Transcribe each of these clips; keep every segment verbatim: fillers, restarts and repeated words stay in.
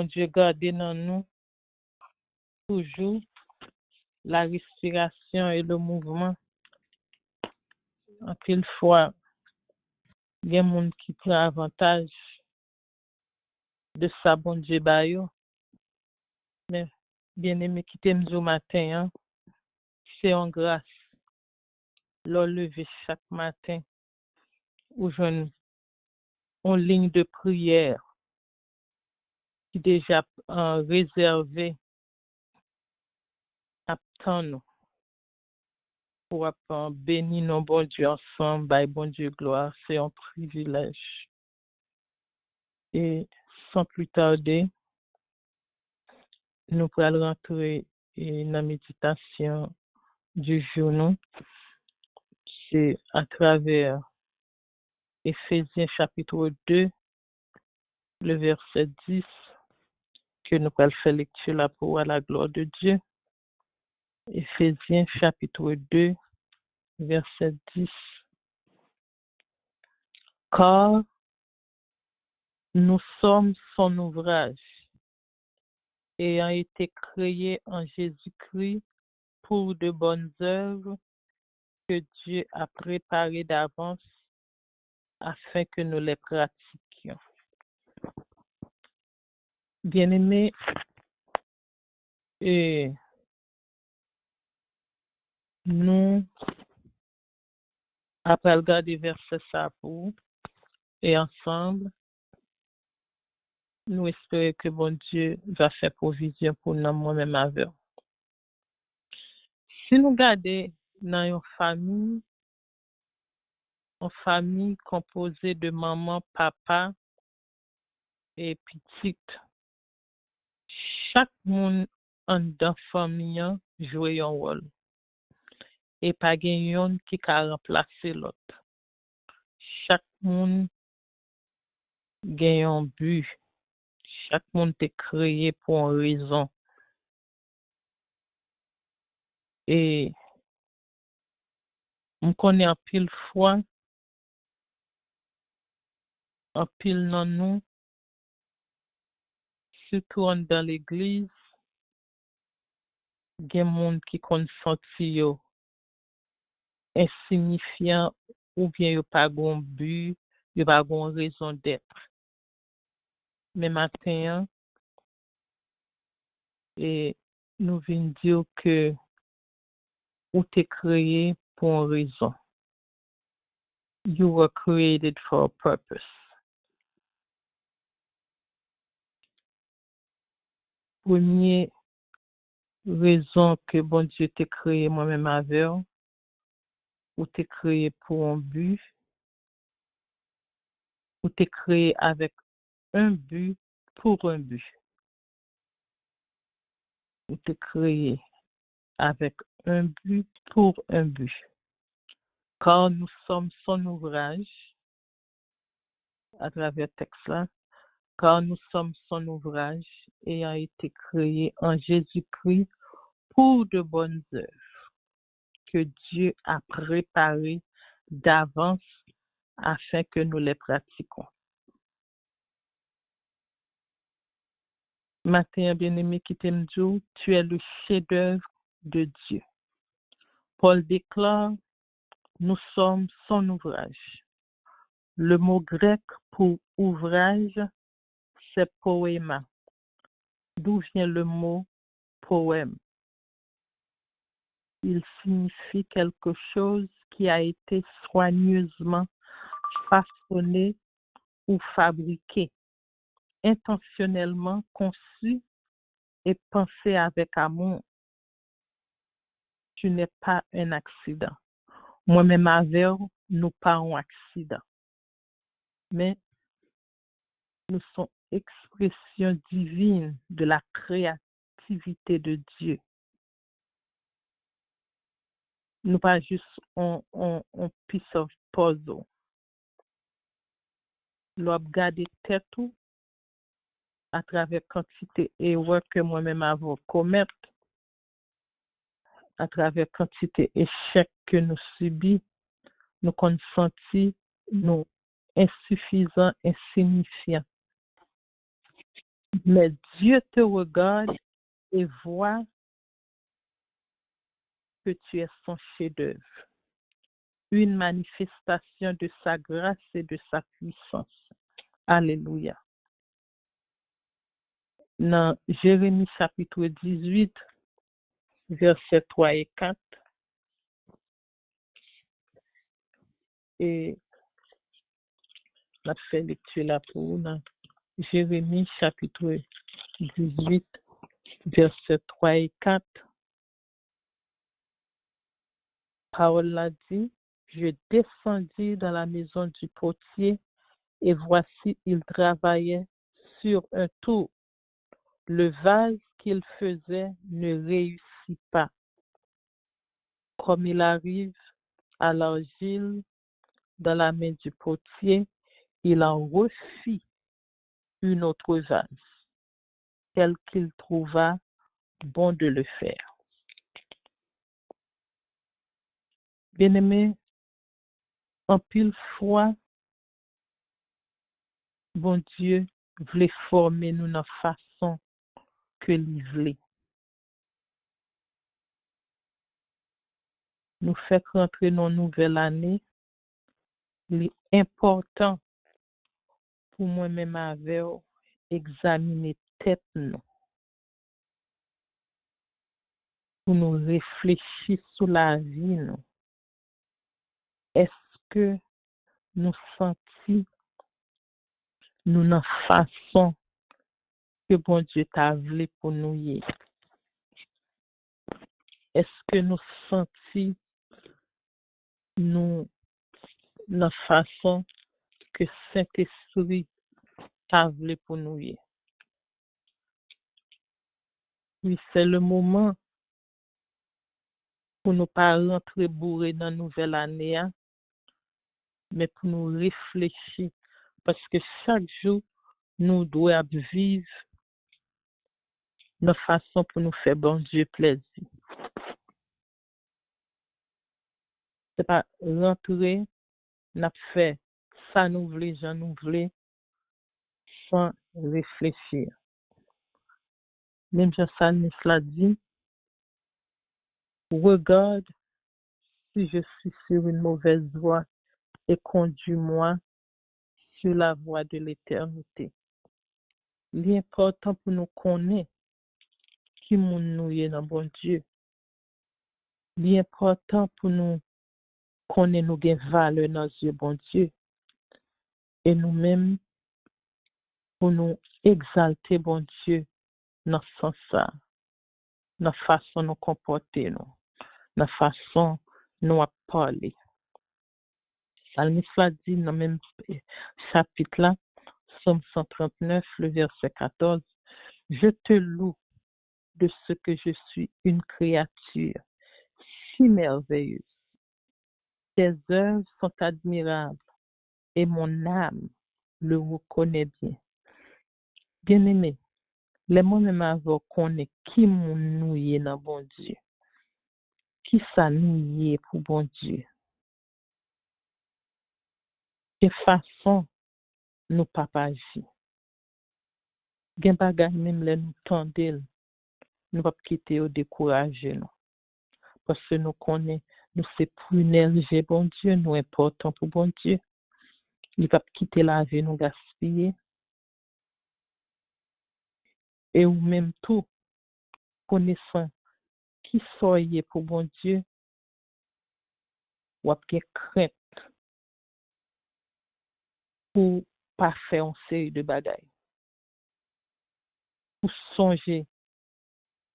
Bondye gade nan nou toujou, la respiration et le mouvement. Anpil fwa, gen moun ki pran avantaj de sa Bondye ba yo. Men, byeneme, kite m di w maten an, se yon gras. Lè w leve chak maten, ou jwenn yon liy de priyè ki deja, euh, rezève ap tann ou pou w ap, euh, beni non Bondye ansanm, bay Bondye glwa. Se yon privilèj. E san pli tade, nou pral rantre, e, nan meditasyon du jour nou. Se atravè Efezyen chapit de, le vèsè dis, ke nou pral fè lekti la pou à la gloire de Dieu. Efezyen chapit de, vèsè dis. Car nous sommes son ouvrage, ayant été créés en Jésus-Christ pour de bonnes œuvres que Dieu a préparées d'avance afin que nous les pratiquions. Byeneme, e nou apral gade vèsè sa pou ou, e ansanm, nou espere ke Bondye va fè pwovizyon pou nou, mwen menm avè w. Si nou gade nan yon fanmi, yon fanmi konpoze de manman, papa e pitit, chak moun anndan fanmi an jwe yon wòl. E pa gen yonn ki ka ranplase lòt. Chak moun gen yon bi. Chak moun te kreye pou yon rezon. E m konnen anpil fwa, anpil nan nou, sitou anndan legliz, gen moun ki konn santi yo ensiyifyan oubyen yo pa gon bi, yo pa gon rezon dèt. Men maten an, e nou vin di w ke ou te kreye pou yon rezon. You were created for a purpose. Premye rezon ke Bondye te kreye mwen menm avè w, ou te kreye pou yon bi, ou te kreye avèk un but pour un but. Ou te kreye avec un but pour un but. Car nous sommes son ouvrage, à travers texte-là, car nous sommes son ouvrage, ayant été créés en Jésus-Christ pour de bonnes œuvres que Dieu a préparées d'avance afin que nous les pratiquions. Maten an, byeneme, kite m di w, tu es le chef-d'œuvre de Dieu. Paul déclare, nous sommes son ouvrage. Le mot grec pour ouvrage, c'est poema, d'où vient le mot poème. Il signifie quelque chose qui a été soigneusement façonné ou fabriqué, intentionnellement conçu et pensé avec amour. Tu n'es pas un accident. Mwen menm avè w, nou pa yon aksidan. Men, nou se yon ekspresyon divin de la créativité de Dieu. Nou pa jis on, on, on piece of puzzle. Lè w ap gade tèt ou, atravè kantite erè ke mwen menm avè w komèt, atravè kantite echèk ke nou sibi, nou konn santi nou ensifizan, ensiyifyan. Mais Dieu te regarde et voit que tu es son chef-d'œuvre, une manifestation de sa grâce et de sa puissance. Alelouya. Nan Jeremi chapit dizuit, vèsè twa e kat, e n ap fè lekti la pou ou nan Jeremi chapit dizuit, vèsè twa e kat. Pawòl la di, Je descendis dans la maison du potier, et voici, il travaillait sur un tour. Le vase qu'il faisait ne réussit pas. Comme il arrive à l'argile dans la main du potier, il en refit une autre vase, tel qu'il trouva bon de le faire. Byeneme, anpil fwa, Bondye vle fòme nou nan fason ke li vle. Nou fèk rantre nan nouvèl ane, li enpòtan pou mwen menm avè w egzamine tèt nou, pou nou reflechi sou lavi nou. Èske nou santi nou nan fason ke Bondye ta vle pou nou ye? Èske nou santi nou nan fason ke Sentespri ta vle pou nou ye? Wi, se le moman pou nou pa rantre boure nan nouvèl ane a, men pou nou reflechi, paske chak jou nou dwe ap viv nan fason pou nou fè Bondye plezi. Se pa rantre, n ap fè sa nou vle, jan nou vle, san reflechi. Menm jan salmis la di, Regarde si je suis sur une mauvaise voie et conduis-moi sur la voie de l'éternité. Li enpòtan pou nou konnen ki moun nou ye nan Bondye. Li enpòtan pou nou konnen nou gen valè nan zye Bondye. E nou menm, pou nou egzalte Bondye nan sans sa, nan fason nou konpòte nou, nan fason nou ap pale. Salmis la di nan menm chapit la, Sòm san trant nèf, le vèsè katòz, Je te loue de ce que je suis une créature si merveilleuse. Tes œuvres sont admirables et mon âme le reconnaît bien. Byeneme, lè mwen menm avè w konnen ki moun nou ye nan Bondye, ki sa nou ye pou Bondye, gen fason nou p ap aji. Gen bagay menm lè nou tande l, nou p ap kite yo dekouraje nou. Paske nou konnen nou se prunelle je Bondye, nou enpòtan pou Bondye. Li p ap kite lavi nou gaspiye. E ou menm tou, konesan ki sa w ye pou Bondye, w ap gen krent pou w pa fè yon seri de bagay. Pou sonje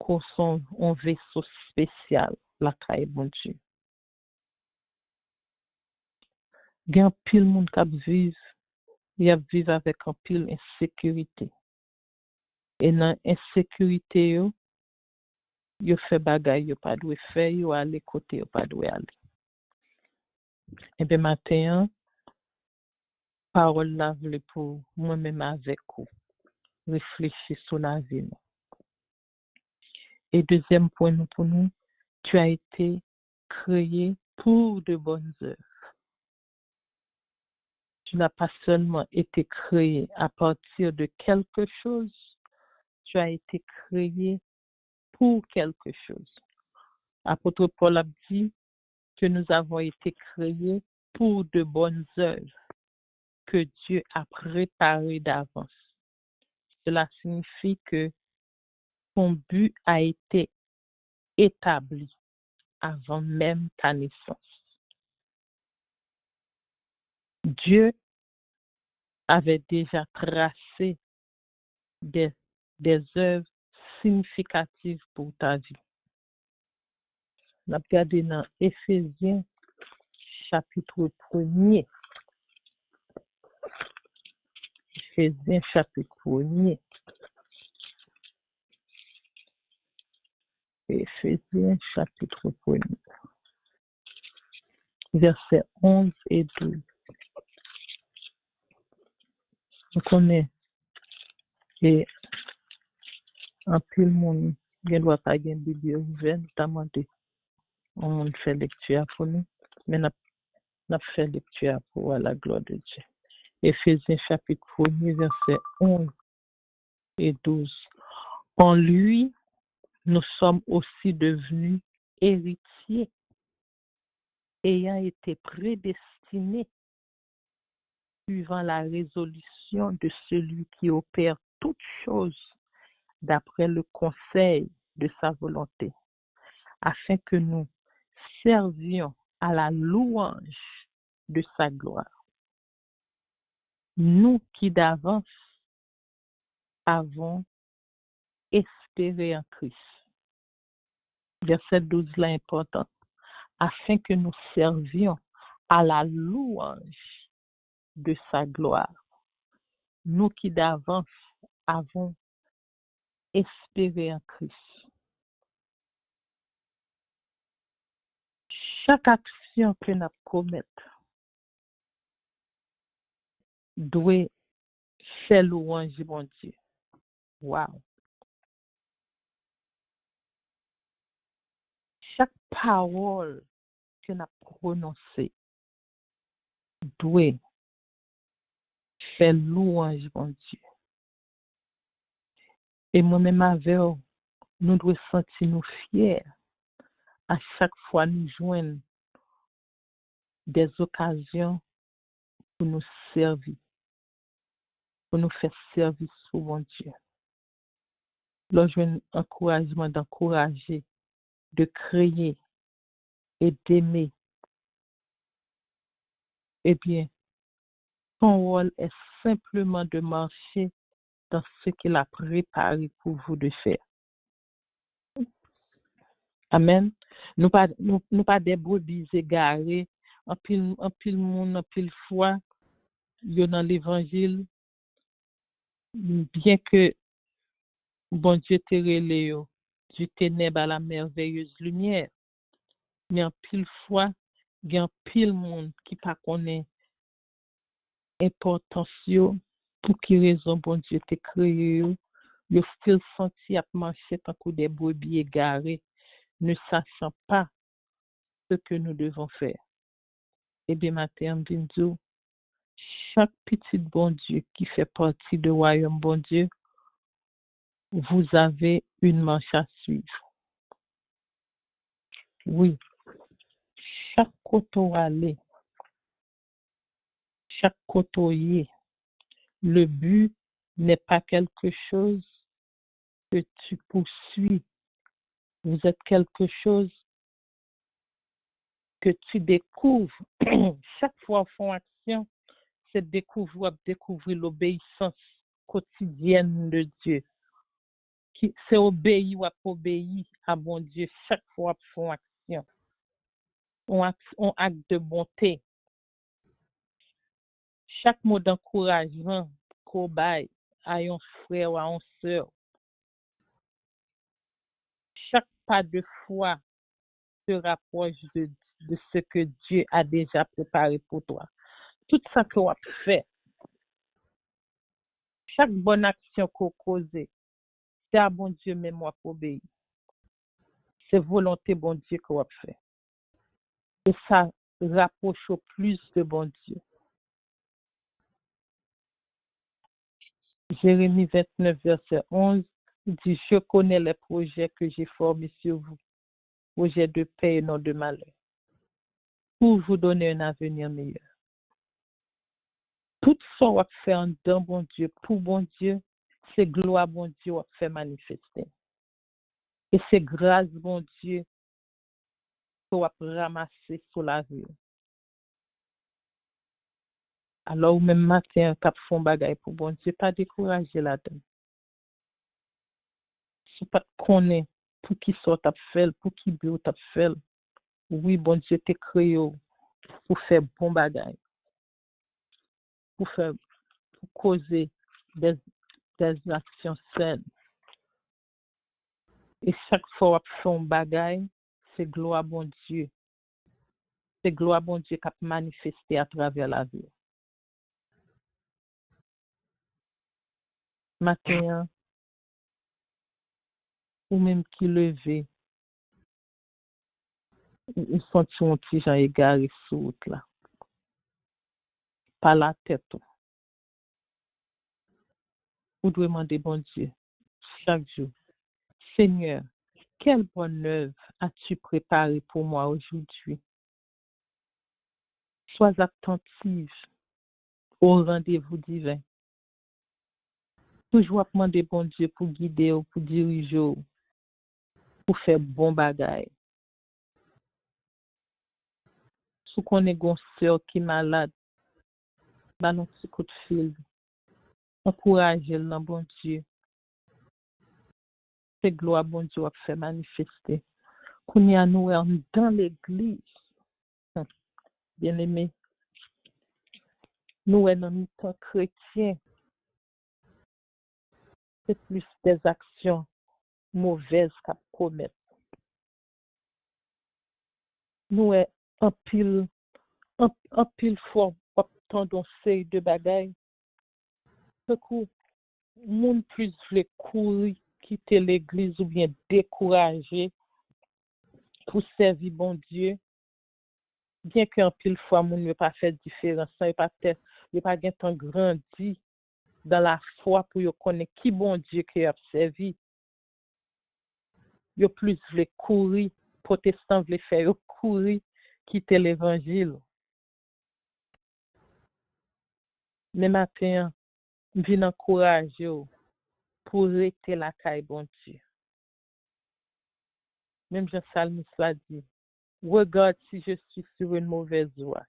ke w se yon veso espesyal lakay Bondye. Gen anpil moun k ap viv, y ap viv avèk anpil ensekirite. E nan ensekirite yo, yo fè bagay yo pa dwe fè, yo ale kote yo pa dwe ale. Ebyen, maten an, pawòl la vle pou mwen menm avèk ou reflechi sou lavi nou. E dezyèm pwen nou pou nou, tu as été créé pour de bonnes œuvres. Tu n'as pas seulement été créé à partir de quelque chose, tu as été créé pour quelque chose. Apôtre Paul a dit que nous avons été créés pour de bonnes œuvres que Dieu a préparées d'avance. Cela signifie que ton but a été établi avant même ta naissance. Dieu avait déjà tracé des, des œuvres significatives pour ta vie. N ap gade nan Efezyen chapit premye. Efezyen chapit premye. Efezyen chapit premye. Vèsè onz e douz. Nou konnen, e, anpil moun gen dwa pa gen Bib yo ouvè, nou ta mande yon moun fè lekti a pou nou, men n ap, n ap fè lekti a pou a la glwa de Dye. Efezyen chapit premye, vèsè onz e douz. En lui, nous sommes aussi devenus héritiers, ayant été prédestinés suivant la résolution de celui qui opère toutes choses d'après le conseil de sa volonté, afin que nous servions à la louange de sa gloire. Nous qui d'avance avons espéré en Christ. Vèsè douz la enpòtan. Afin que nous servions à la louange de sa gloire. Nous qui d'avance avons espéré en Christ. Chak aksyon ke n ap komèt dwe fè lwanj Bondye. Waw! Chak pawòl ke n ap pwononse dwe fè lwanj Bondye. E mwen menm avè w, nou dwe santi nou fyè a chak fwa nou jwenn des occasions pou nou sèvi, pou nou fè sèvis pou Bondye. Lè w jwenn ankourajman d'encourager, de créer et d'aimer, eh bien, ton rôle est simplement de marcher dans ce qu'il a préparé pour vous de faire. Amen. Nou pa, nou, nou pa de brebis egare. Anpil, anpil moun, anpil fwa, yo nan levanjil, byen ke Bondye te rele yo du ténèbres à la merveilleuse lumière. Men anpil fwa, gen anpil moun ki pa konnen enpòtans yo, pou ki rezon Bondye te kreye yo, yo still santi y ap mache tankou de brebis égarées, ne sachant pas ce que nous devons faire. Ebyen, maten an, m vin di w, chak pitit Bondye ki fè pati de wayòm Bondye, vous avez une marche à suivre. Wi, chak kote w ale, chak kote w ye, le but n'est pas quelque chose que tu poursuis. Vous êtes quelque chose que tu découvres. Chak fwa w fè yon aksyon, se dekouvri w ap dekouvri lobeyisans kotidyèn de Dye. Ki, se obeyi w ap obeyi a Bondye chak fwa w ap fè yon aksyon. Yon ak, yon ak de bonte. Chak mo d'ankourajman ke w bay a yon frè w, a yon sè w, chaque pas de foi te rapproche de, de ce que Dieu a déjà préparé pour toi. Tout sa ke w ap fè, chak bòn aksyon ke w poze, se a Bondye menm w ap obeyi. Se volonte Bondye ke w ap fè. E sa rapwoche w plis de Bondye. Jeremi vennèf, vèsè onz, Li di, je connais les projets que j'ai formés sur vous, projets de paix et non de malheur, pour vous donner un avenir meilleur. Tout sa w ap fè anndan Bondye, pou Bondye, se glwa Bondye w ap fè manifeste. E se gras Bondye ke w ap ranmase sou lavi w. Alò, ou menm maten an k ap fè yon bagay pou Bondye, pa dekouraje ladan l. Si w pa t konnen poukisa w t ap fè l, pou ki bi w t ap fè l, wi, Bondye te kreye w pou fè bon bagay, pou fè, pou koze des, des actions saines. E chak fwa w ap fè yon bagay, se glwa Bondye. Se glwa Bondye k ap manifeste atravè lavi w. Maten an, ou menm ki leve, ou, ou santi w yon ti jan egare sou wout la. Pa latèt ou. Ou dwe mande Bondye chak jou, Seigneur, quelle bonne œuvre as-tu préparée pour moi aujourd'hui? Sois attentive au rendez-vous divin. Toujou ap mande Bondye pou gide w, pou dirije w, pou fè bon bagay. Si w konnen gen yon sè w ki malad, ba l yon ti kout fil. Ankouraje l nan Bondye. Se glwa Bondye w ap fè manifeste. Kounye a, nou wè anndan legliz. Byeneme, nou wè nan mitan kretyen, se plis dèzaksyon movèz k ap komèt. Nou wè anpil, an-, anpil fwa w ap tande yon seri de bagay. Tankou moun plis vle kouri kite legliz oubyen dekouraje pou sèvi Bondye, byenke anpil fwa moun yo pa fè diferans lan, yo pa tè-, yo pa gentan grandi dan lafwa pou yo konnen ki Bondye ke y ap sèvi. Yo plis vle kouri, pwotestan vle fè yo kouri kite levanjil. Men maten an, m vin ankouraje w pou w rete lakay Bondye. Menm jan salmis la di, regarde si je suis sur une mauvaise voie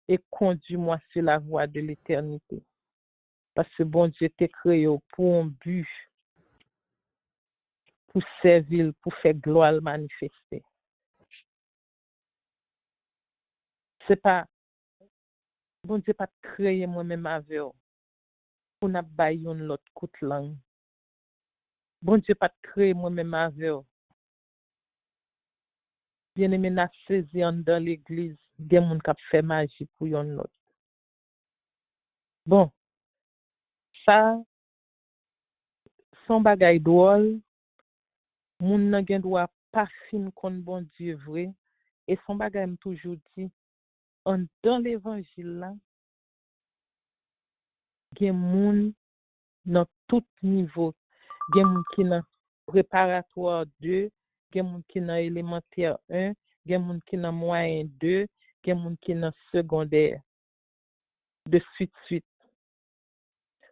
et conduis-moi sur la voie de l'éternité. Paske Bondye te kreye w pou yon bi, pou sèvi l, pou fè glwa l manifeste. Se pa, Bondye pa t kreye mwen menm avè w pou n ap bay youn lòt kout lang. Bondye pa t kreye mwen menm avè w. Byeneme, n a sezi anndan legliz, gen moun k ap fè maji pou yonn lòt. Bon, sa, se yon bagay dwòl. Moun nan gen dwa pa fin konn Bondye vre. E se yon bagay m toujou di, anndan levanjil la, gen moun nan tout nivo. Gen moun ki nan preparatwa de, gen moun ki nan elemantè en, gen moun ki nan mwayen de, gen moun ki nan segondè, de swit swit.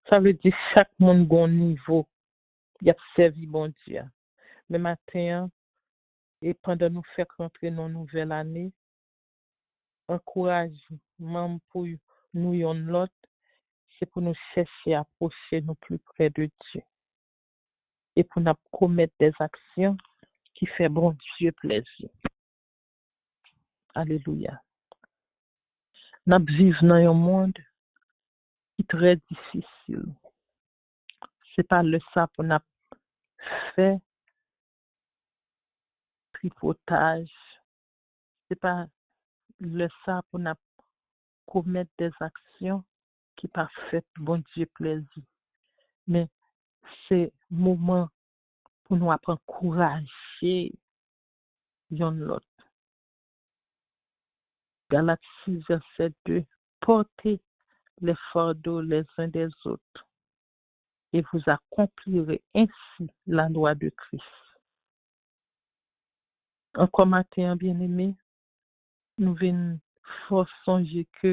Sa vle di chak moun gon nivo y ap sèvi Bondye a. Men maten an, e pandan nou fèk rantre nan nouvèl ane, ankourajman m pou nou yonn lòt, se pou nou chèche apwoche nou pli prè de Dye. E pou n ap komèt dèzaksyon ki fè Bondye plèzi. Alelouya. N ap viv nan yon mond ki trè difisil. Se pa lè sa pou n ap fè tripotaj. Se pa lè sa pou n ap komèt dèzaksyon ki pa fè Bondye plèzi. Men se moman pou nou ap ankouraje yonn lòt. Galat sis, vèsè de, portez les fardeaux les uns des autres. et vous accomplirez ainsi la loi de Christ. Ankò maten an, byeneme, nou vin fè w sonje ke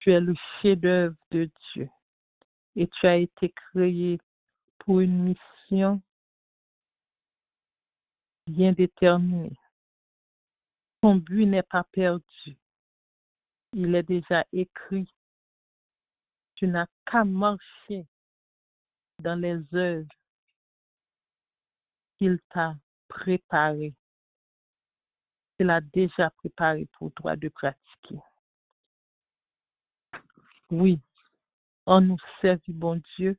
tu es le chef-d'œuvre de Dieu et tu as été créé pour une mission bien déterminée. Ton but n'est pas perdu. Il est déjà écrit. Tu n'as qu'à marcher dans les œuvres qu'il t'a préparées, qu'il a déjà préparées pour toi de pratiquer. Wi, annou sèvi Bondye,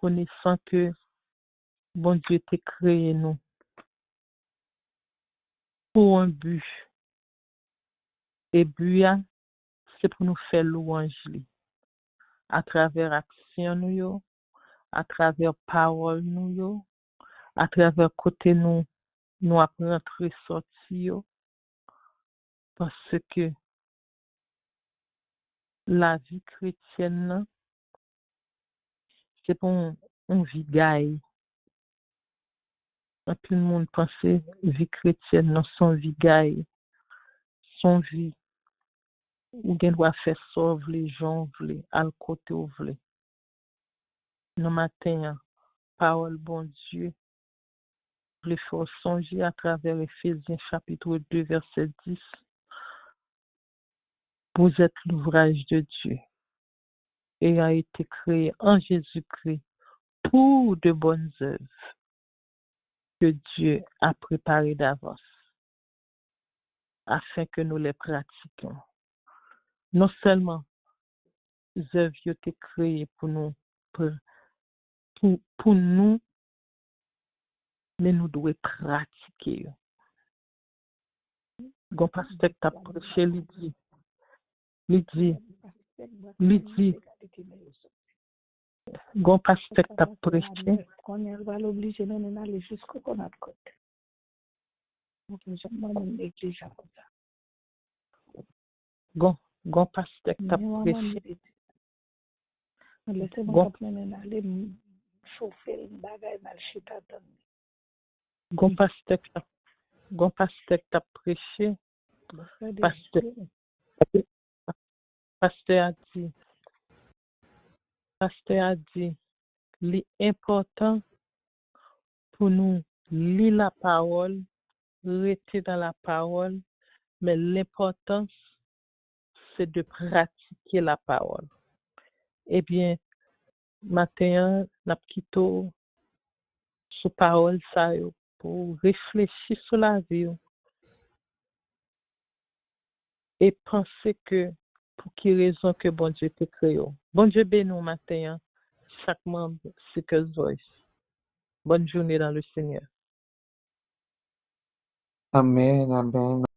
konesan ke Bondye te kreye nou pou yon bi. E bi a, se pou nou fè lwanj li atravè aksyon nou yo, atravè pawòl nou yo, atravè kote nou, nou ap rantre sòti yo. Paske lavi kretyèn nan, se pa yon, yon vi gaye. Anpil moun panse vi kretyèn nan se yon vi gaye. Se yon vi ou gen dwa fè sa w vle, jan w vle, al kote w vle. Nan maten an, pawòl Bondye vle fè w sonje atravè Efezyen chapit de vèsè dis, vous êtes l'ouvrage de Dieu, ayant été créé en Jésus-Christ pour de bonnes œuvres que Dieu a préparées d'avance, afin que nous les pratiquions. Non sèlman zèv yo te kreye pou nou, pou, pou nou, men nou dwe pratike yo. Gon pastè k t ap preche, li di, li di, li di, gon pastè k t ap preche. Kounye a l pral oblije mennen n ale jis kokonat kot. Mwen pa janm wè moun legliz la konsa. Gon, gon pastè k t ap preche. Lè se mwen k ap mennen l ale, m chofe l, m bagay, m al chita tann li. Gon pastè k t ap, gon pastè k t ap preche. Pastè, pastè a di, pastè a di, li enpòtan pou nou li lapawòl, rete nan lapawòl, men lenpòtans se de pratike lapawòl. Ebyen, maten an, n ap kite w sou pawòl sa yo pou w reflechi sou lavi w e panse ke pou ki rezon ke Bondye te kreye w. Bondye beni w maten an, chak manm Seekers Voice. Bonne journée dans le Seigneur. Amèn, amèn.